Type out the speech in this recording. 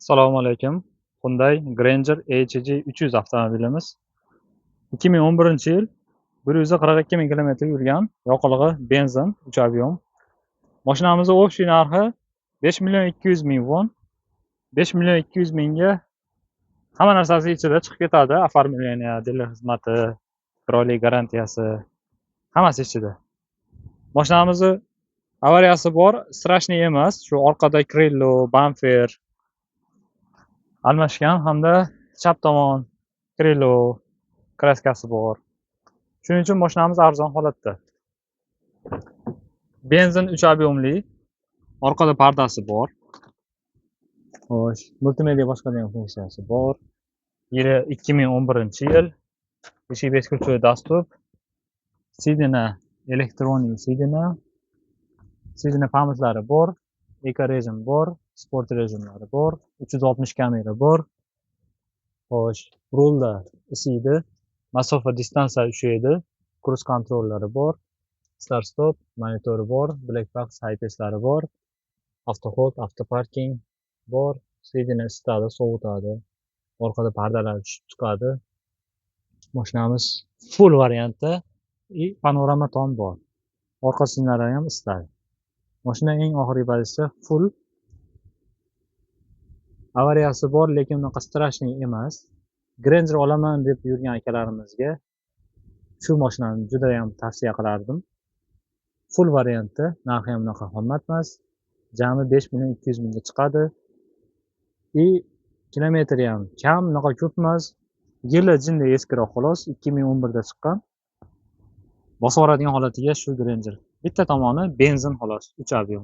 Assalomu alaykum. Hyundai Grandeur HG 300 avtomobilimiz. 2011-yil, 142 ming kilometr yurgan, yoqilg'i benzin, 3 объем. Mashinamizni общий narxi 5 million 200 ming won. 5 million 200 mingga hamma narsasi ichida chiqib ketadi. Оформление, diler xizmati, bir oylik garantiyasi, hammasi ichida. Mashinamizni avariyasi bor, страшный emas. Shu orqada крыло, bamper almashgan hamda chap tomon крыло краска si bor. Shuning uchun mashinamiz arzon holatda. Benzin, 3 объем li, orqada pardasi bor. Xo'sh, multimedia boshqaradigan funksiyasi bor. Yili 2011-yil. Eshik бесключевой доступ. Сиденье электронный сиденье. Сиденье память lari bor. Eco rejim bor, sport rejimlari bor, 360 kamera bor. Xo'sh, rulda isiydi, masofa, distansiya ushlaydi, круиз контроль lari bor, start stop, monitori bor, black box, HPSlari bor, auto hold, avto parking bor, сиденье isitadi, sovutadi, orqada pardalar tushib chiqadi. Mashinamiz full variantda и panorama tom bor. Orqa sinalari ham isitadi. Mashina eng oxirgi pozitsiya, full. Avariyasi bor, lekin unaqa страшный emas. Grandeur olaman deb yurgan akalarimizga shu mashinani judayam tavsiya qilardim. Full variantda, narxi ham unaqa qimmat emas. Jami 5 million 200 mingga chiqadi. И kilometri ham kam, unaqa ko'p emas. Yili jinday eskiroq xolos, 2011 da chiqqan. Bosib yuboradigan holatiga shu Grandeur. Bitta tomoni benzin xolos, 3 объем.